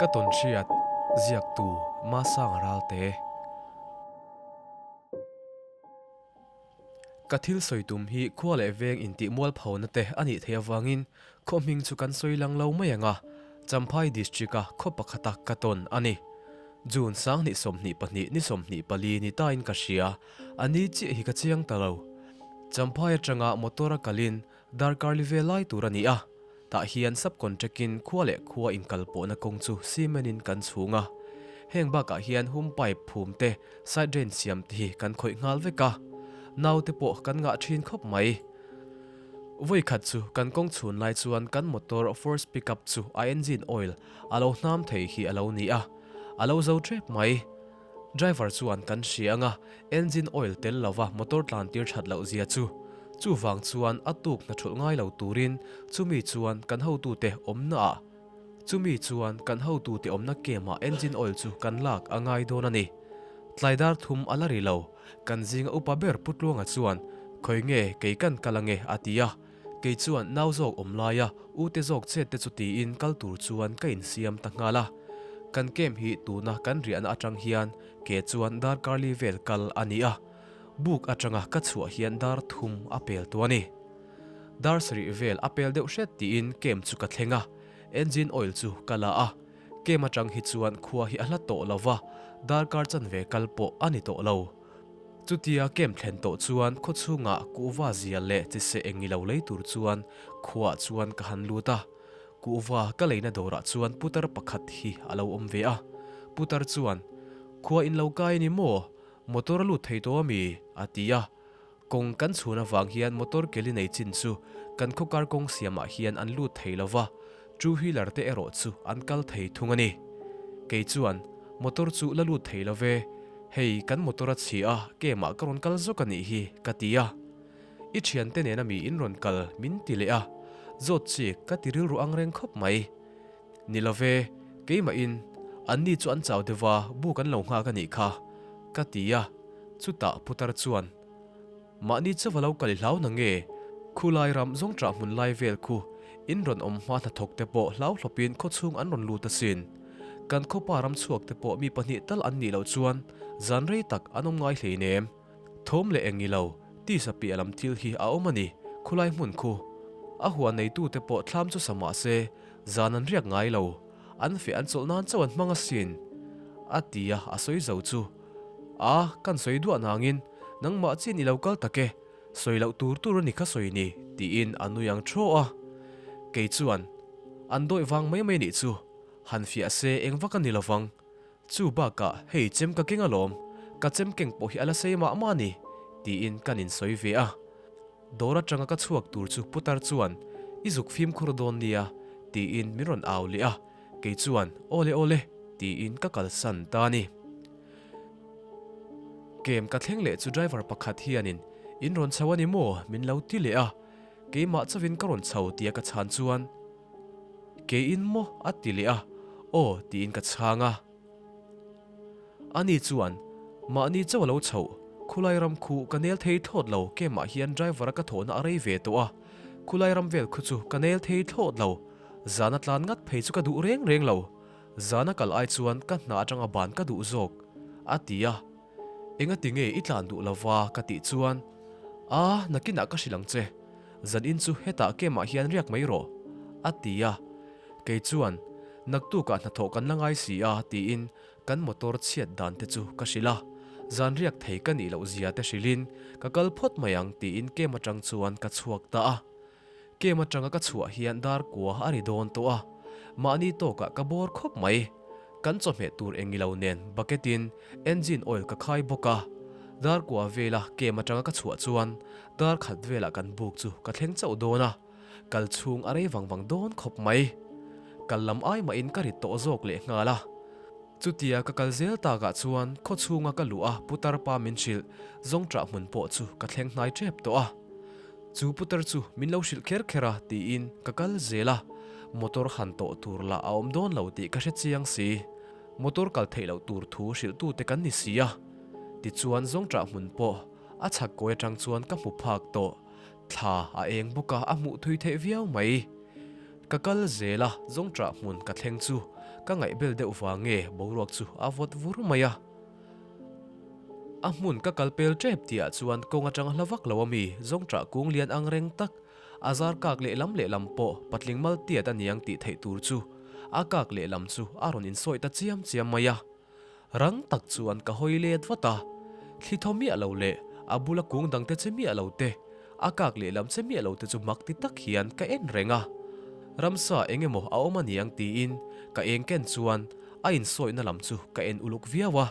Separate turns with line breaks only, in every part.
Ka tawnhriat ziaktu Masanga Ralte. Ka thil sawi tum hi khua leh veng intih mualphona te a nih theih avangin khaw hming chu kan sawi lang lo mai ang a, Champhai District-a khaw pakhata ka tawn a ni. June 2022 ni 24 ni tain ka hria, a ni chiah hi ka chiang ta lo. Champhai atanga motor a kalin darkar li ve lai tur a ni a, tah hian sub-contract-in khua leh khua inkalpawhna kawng chu cement-in kan chhung a. Heng bakah hian hum pipe phum te, side drain siam te hi kan khawih nghal vek a, naute pawh kan ngah thin khawp mai. Vawi khat chu kan kawng chhun lai chuan kan motor Force pickup chu a engine oil a lo hnam thei hi a lo ni a, a lo zo tep mai. Driver chuan kan hria anga engine oil tel lova motor tlan tir that loh zia chu. Chuvang chuan a tuk hna thulh ngai lo turin chumi chuan kan hotute awmna ah chumi chuan kan hotute awmna kem ah engine oil chu kan lak a ngai dawn a ni. Tlai dar thum a la ri lo, kan zinga upa ber Pu Tluanga chuan khawi nge kei kan kal ange a ti a, kei chuan nau zawk awm laia ute zawk chet te chu tiin kal tur chuan ka insiam ta nghal a. Kan camp hi tuna kan riahna atang hian ke chuan darkar li vel kal a ni a, buk atanga ka chhuah hian dar thum a pel tawh a ni. Dar sarih vel a pel deuh hret tiin camp chu ka thleng a, engine oil chu ka la a, camp atang hi chuan khua hi a hla tawh lo va, darkar chanve kal pawh a ni tawh lo. Chutia camp thlen tawh chuan khaw chhungah kuhva zia leh chise eng ilo lei tur chuan khuaah chuan ka han lut a. Kuhva ka leina dawrah chuan putar pakhat hi a lo awm ve a. Putar chuan, Khua in lo kai a ni maw? Motor a lut thei tawh a mi? a ti a. Kawng kan chhun avang hian motor keli nei chin chu kan khawkar kawng siamah hian an lut thei lo va, two wheeler te erawh chu an kal thei thung a ni. Kei chuan, Motor chu la lut thei lo ve, hei kan motor a chhi a, kemah ka rawn kal zawk a nih hi, ka ti a. I thiante nena mi in rawn kal min ti leh a, zawt chi ka ti rilru ang reng khawp mai. Ni lo ve, keimahin anni chu an chau deuh a, bu kan lo nghak a nih kha, ka ti a, chutah putar chuan, Mahni chauh a lo kal i hlau na nge? Khulai ram zawng ṭah hmun lai vel khu in rawn awm hma hnathawk te pawh hlau hlawpin khawchhung an rawn lut asin. Kan khawpa ram chhuak te pawh mi pahnih tal an nih loh chuan zan rei tak an awm ngai hleinem. Thawm leh eng ni lo, tisa piah lam thil hi a awm a ni, khulai hmun khu. A huan neitute pawh thlam chu sa mah se, zan an riak ngai lo. An feh an chawlh nan chauh an hmang asin. A ti a, a sawi zo chu. A, kan sawi duah nangin, nangmah chian i lo kal tak e, sawi loh tur tur a ni kha sawi ni, tiin a nui ang thaw a. Kei chuan, An dawih vang mai mai nih chu, han fiah se eng vak a ni lovang. Chu bakah hei chem ka keng alawm, ka chem keng pawh hi a la sei mah mah a ni, tiin kan insawi ve a. Dawr atanga ka chhuak tur chu putar chuan, I zuk fimkhur dawn nia, tiin min rawn au leh a, kei chuan, Awle awle, tiin ka kalsan ta a ni. Kem ka thleng leh chu driver pakhat hianin, In rawn chho a ni maw? min lo ti leh a, keimah chauhin ka rawn chho tia ka chhan chuan, Keiin maw? a ti leh a, Aw tiin ka chhang a. Ani chuan, Mahni chauh a lo chhoh, khulai ram khu ka nel thei thlawt lo, kemah hian driver a ka thawhna a rei ve tawh a, khulai ram vel khu chu ka nel thei thlawt lo, zana tlan ngat phei chu ka duh reng reng lo, zana kal ai chuan ka hna atanga ban ka duh zawk, a ti a. Engati nge i tlan duh lova ka tih chuan, A, nakinah ka hrilh ang che. Zan in chu hetah kemah hian riak mai rawh, a ti a. Kei chuan, Naktukah hnathawh kan la ngai si a, tiin kan motor chhiat dan te chu ka hrilh a. Zan riak thei ka nih loh zia te hrilhin ka kal phawt mai ang tiin kem atang chuan ka chhuak ta a. Kem atanga ka chhuah hian dar kua a ri dawn tawh a, mahni tawkah ka bawr khawp mai. Kan chawhmeh tur eng ilo nen bucket in engine oil ka khai bawk a, dar kua vela kem atanga ka chhuah chuan dar khat velah kan buk chu ka thleng chauh dawn a, kal chhung a rei vang vang dawn khawp mai. Kal lam ai mahin ka rit tawh zawk leh nghal a. Chutia ka kal zel takah chuan khaw chhunga ka luh a putar pa min hrilh zawng ṭah hmun pawh chu ka thleng hnai ṭep tawh a. Chu putar chu min lo hrilh kher kher a tiin ka kal zel a, motor han tawh tur lah a awm dawn lo tih ka hre chiang si. Motor kal theih loh tur thu hrilhtute kan ni si a. Tichuan zawngṭah hmun pawh a chhak kawi atang chuan ka hmu phak tawh. Thla a eng bawk a, a hmuh thui theih viau mai. Ka kal zel a, zawngṭah hmun ka thleng chu ka ngaihbel deuh vang nge boruak chu a vawt vur mai a. A hmun ka kal pel ṭep tihah chuan kawng aṭang hla vak lo a mi zawngṭah kung lian ang reng tak, a zar kak lehlam lehlam pawh patling mal tiat a niang tih theih tur chu a kak lehlam chu a rawn insawi ta chiam chiam mai a. Rang tak chuan ka hawi let vat a, thli thaw miah lo leh a bula kung dangte che miah lo te, a kak lehlam che miah lo te chu mak ti tak hian ka en reng a. Ramsa eng emaw a awm a niang tiin ka eng ken chuan a insawihna lam chu ka en uluk viau a.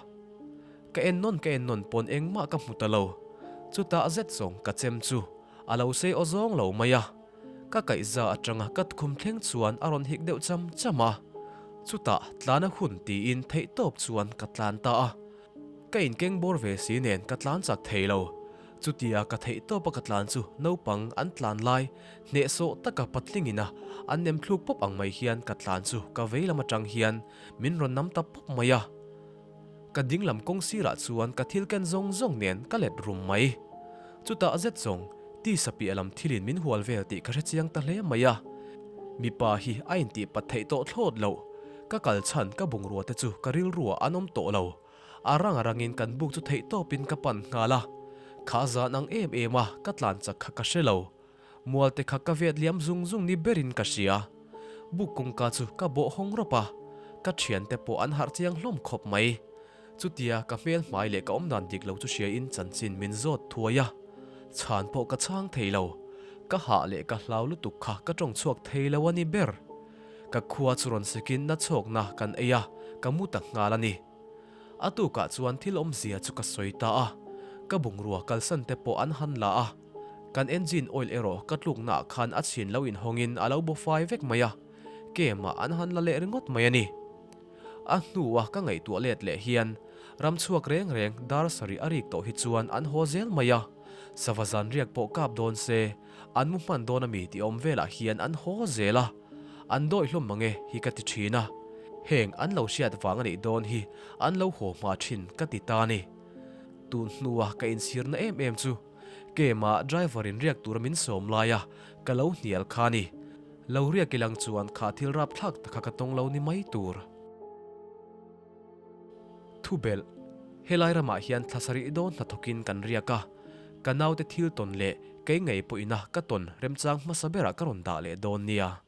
Ka en nawn ka en nawn pawn engmah ka hmu ta lo. Chutah zet zawng ka chem chu a lo sei aw zawng lo mai a. Ka kaihza atanga ka tukhum thleng chuan a rawn hik deuh cham cham a, chutah tlan a hun tiin theihtawp chuan ka tlan ta a. Ka inkeng bawr ve si nen ka tlan chak thei lo. Chutia ka theihtawp a ka tlan chu naupang an tlan lai hnehsawh taka patlingin a an nem thluk pawp ang mai hian ka tlan chu ka vei lam atang hian min rawn nam ta pawp mai a. Ka dinglam kawng sirah chuan ka thil ken zawng zawng nen ka let rum mai. Chutah zet zawng, tisa piah lam thilin min hual vel tih ka hre chiang ta hle mai a. Mipa hi a intih pat theih tawh thlawt loh. Ka kal chhan ka bungrua te chu ka rilruah an awm tawh lo. A rang a rangin kan buk chu theih tawpin ka pan nghal a. Kha zan ang em em a ka tlan chak kha ka hre lo. Mual te kha ka vet liam zung zung ni berin ka hria. Buk kawngka chu ka bawh hawng rawp a, ka thiante pawh an harh chiang hlawm khawp mai. Chutia ka hmel hmai leh ka awmdan dik lo chu hriain chanchin min zawt thuai a, chhan pawh ka chhang thei lo. Ka hah leh ka hlau lutuk kha ka tawng chhuak thei lo a ni ber. Ka khua chu rawn sikin na chhawkna kan ei a, ka mu ta nghal a ni. A tukah chuan thil awmzia chu ka sawi ta a, ka bungrua kalsan te pawh an han la a. Kan engine oil erawh ka tlukna ah khan a chhin lo inhawngin a lo bawfai vek mai a, kemah an han la leh ringawt mai a ni. A hnua ka ngaihtuah let leh hian ram chhuak reng reng dar sarih a rik tawh hi chuan an haw zel mai a, sava zan riak pawh kap dawn se an mu hman dawn ami tih awm velah hian an haw zel a, an dawi hlawm mange hi ka ti thin a, heng an lo hriat vang a nih dawn hi an lo haw hma thin ka ti ta a ni. Tun hnua ka inchhirna em em chu Kemah driver in riak tura min sawm lai a, ka lo hnial kha ni. Lo riak ilang chuan kha thil rapthlak ta kha ka tawng lo ni mai tur. Thubelh, Helai ramah hian thla sarih dawn hnathawkin kan riak a, ka naute thil tawn leh kei ngei pawhin a ka tawn remchang hmasa berah ka rawn dah leh dawn nia.